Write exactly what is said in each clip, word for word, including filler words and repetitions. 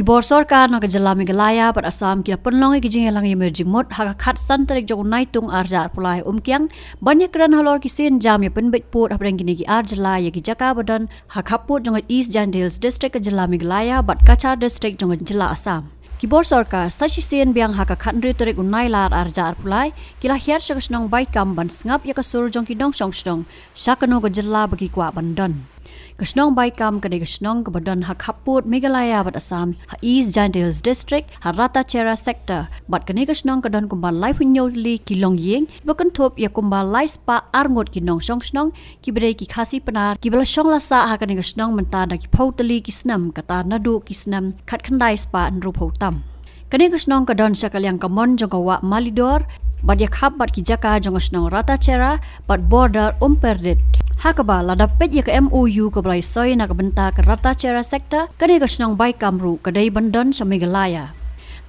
Bor sorkar na ka jylla Meghalaya bad Assam ki la pynlong ïa ki jingïalang ïamir jingmut ha ka khatsan tarik jong u Naitung arhajar arphew lai ha Umkiang ban ïakren halor ki sienjam ïa pynbeit pud hapdeng kine ki ar jylla ïa ki jaka ba don ha khappud jong ka East Jaintia Hills District ka jylla Meghalaya bad Cachar District jong ka jylla Assam. Ki bor sorkar sa shisien biang ha ka khathynriew tarik u Nailar arhajar arphew lai ki la hiar sha ka shnong Baikam ban sngap ïa ka sur jong ki nongshong shnong sha kano ka jylla ba ki kwah ban don. Ka shnong Baikam ka dei ka shnong kaba don ha khappud Meghalaya bad Assam ha East Jaintia Hills District ha Ratachera Sector bad kane ka shnong ka don kumba laiphew hynñiew tylli ki longïing ba kynthup ïa kumba laispah arngut ki nongshong shnong kiba dei ki Khasi Pnar kiba la shong la sah ha kane ka shnong mynta da ki phew tylli ki snem kata naduh ki snem khatkhyndai spah hynriewphew tam. Kane ka shnong ka don sha ka liang kamon jong ka wah Malidor bad ïakhap bad ki jaka jong ka shnong Ratachera bad border Umperdet. Ha kaba lada peit ïa ka M O U kaba la ïasoi na ka bynta ka Ratachera Sector, kane ka shnong Baikam ruh ka dei ban don sha Meghalaya.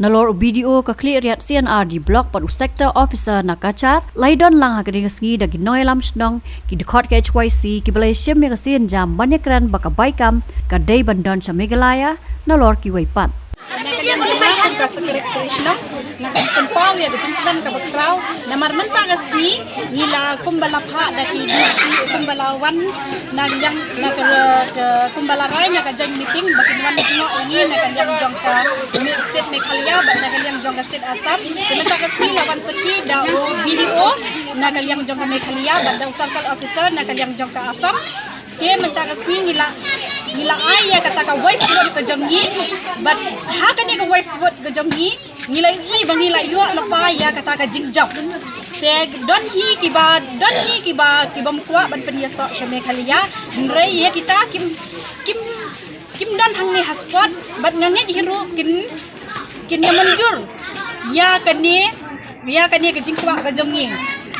Nalor u B D O ka Khliehriat C and R D Block bad u Sector Officer na Cachar la ïadon lang ha kane ka sngi da ki nongïalam shnong, ki dkhot ka H Y C kiba la ïashim ïa ka sienjam ban ïakren ba ka Baikam ka dei ban don sha Meghalaya nalor kiwei pat. Na ka liang jong nga kum ka secretary shnong, nga pynpaw ïa ka jingkmen kaba khraw namar mynta ka sngi ngi la kumba la phah da ki D C kumba la wan na ka liang na ka, ka kumba la rai na ka joint meeting ba kin wan jngoh ïa ngi na ka liang jong ka State Meghalaya bad na ka liang jong ka State Assam. Te mynta ka sngi la wan sakhi da u B D O na ka liang jong ka Meghalaya bad da u circle officer na ka liang jong ka Assam. Te mynta ka sngi ngi la, ngi la ai ïa kata ka voice vote ka jong ngi. Bad ha kane ka voice vote ka jong ngi, ngi la ïohi ba ngi la ïoh lypa ïa kata ka jingjop. Te don hi kiba, don hi kiba, kibym kwah ban pynïasoh sha Meghalaya. Hynrei ïa kita kim, kim, kim don hangne ha spot bad nga ngeit hi ruh kin, kin ïa mynjur ïa kane, ïa kane ka jingkwah ka jong ngi.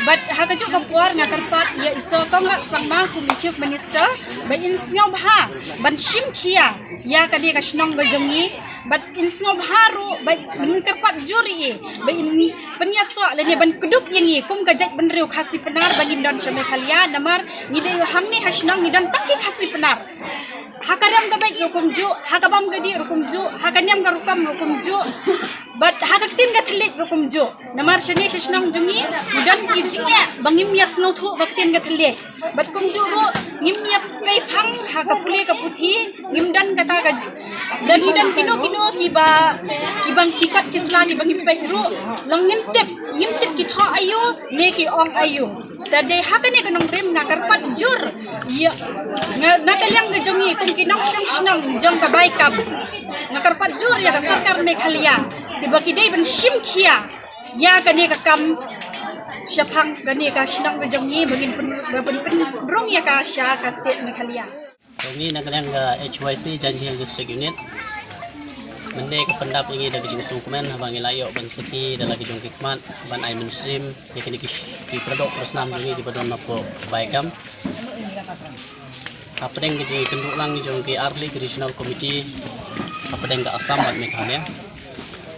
Bad ha kajuh ka por nga kyrpad ïa i Sir Conrad Sangma kum i Chief Minister ba in sngewbha ban shim khia ïa kane ka shnong ka jong ngi. Bad in sngewbha ruh ba in kyrpad jur ïa i ba in pynïasoh lane ban kdup ïa ngi kum ka jaitbynriew Khasi Pnar ba ngin don sha Meghalaya namar ngi dei hangne ha shnong ngi don tang ki Khasi Pnar. Ha ka riam ka beit ruh kumjuh, ha ka bam ka dih ruh kumjuh, ha ka niam ka rukom ruh kumjuh. Bad ha ka ktien ka thylliej ruh kumjuh. Namar shane sha shnong jong ngi, ngi don ki jingeh ba ngim ïa sngewthuh ka ktien ka thylliej. Bad kumjuh ruh ngim ïa pei phang ha ka pule ka puthi, ngim don kata ka, da ngi don kino kino kiba, kiba ki kot ki sla kiba ngim pei ruh. Long ngim tip, ngim tip ki thoh aïu ne ki ong aïu. Te dei ha kane ka nongrim nga kyrpad jur ïa, nga, na ka liang ka jong ngi kum ki nongshong shnong jong ka Baikam. Nga kyrpad jur ïa ka sorkar Meghalaya kiba ki dei ban shim khia ïa kane ka kam shaphang kane ka shnong ka jong ngi ba ngin pyn, ba ngin pynrung ïa ka sha ka state Meghalaya. Ngi na ka liang ka H Y C Jaintia Hills District Unit. Mynne ka pyndap ïa ngi da ka jingsngewkmen haba ngi la ïoh ban sakhi da la ki jong ki khmat ban ai mynsiem ïa kine ki, ki paradoh parasnam jong ngi kiba don hapoh Baikam. Hapdeng ka jingïakynduh lang jong ki artylli ki regional committee hapdeng ka Assam bad Meghalaya.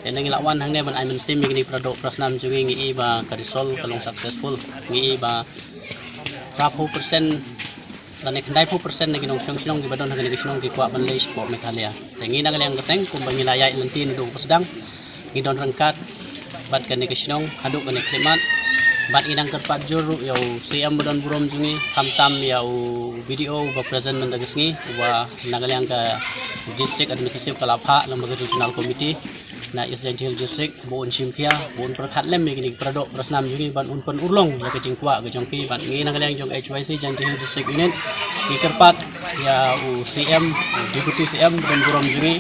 Te ngi la wan hangne ban ai mynsiem ïa kine ki paradoh parasnam jong ngi, ngi i ba ka result ka long successful. Ngi i ba phraphew percent lane khyndaiphew percent na ki nongshong shnong kiba don ha kane ka shnong ki kwah ban leit shapoh Meghalaya. Te ngi na ka liang ka seng kumba ngi la ïaid lynti naduh ba sdang ngi don ryngkat bad kane ka shnong haduh kane ka khlieh mat. Bad ngi dang kyrpad jur ruh ïa u C M ba don burom jong ngi, khamtam ïa u B D O uba present mynta ka sngi, uba na ka liang ka district administrative ka la phah lem bad ka regional committee na East Jaintia Hills District, ba un shim khia, ba un pyrkhat lem ïa kine ki paradoh parasnam jong ngi, ban un pynurlong ïa ka jingkwah ka jong ki. Bad ngi na ka liang jong H Y C Jaintia Hills District Unit ngi kyrpad ïa u C M, u Deputy C M ba don burom jong ngi,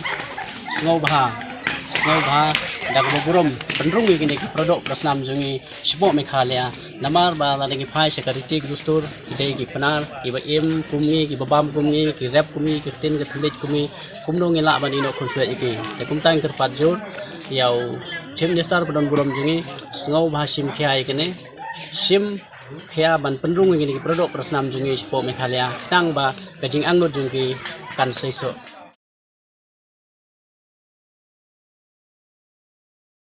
sngewbha, sngewbha da kaba burom pynrung ïa kine ki paradoh parasnam jong ngi shapoh Meghalaya. Namar ba lada ngi phai sha ka riti ka dustur, ki dei ki Pnar kiba im kum ngi, kiba bam kum ngi, ki rep kum ngi, ki ktien ka thylliej kum ngi, kumno ngi lah ban ïehnoh khunswet ïa ki. Te kumta ngi kyrpad jur ïa u Chief Minister ba don burom jong ngi, sngewbha shim khia ïa kine, shim khia ban pynrung ïa kine ki paradoh parasnam jong ngi shapoh Meghalaya, khnang ba ka jingangnud jong ki kan seisoh.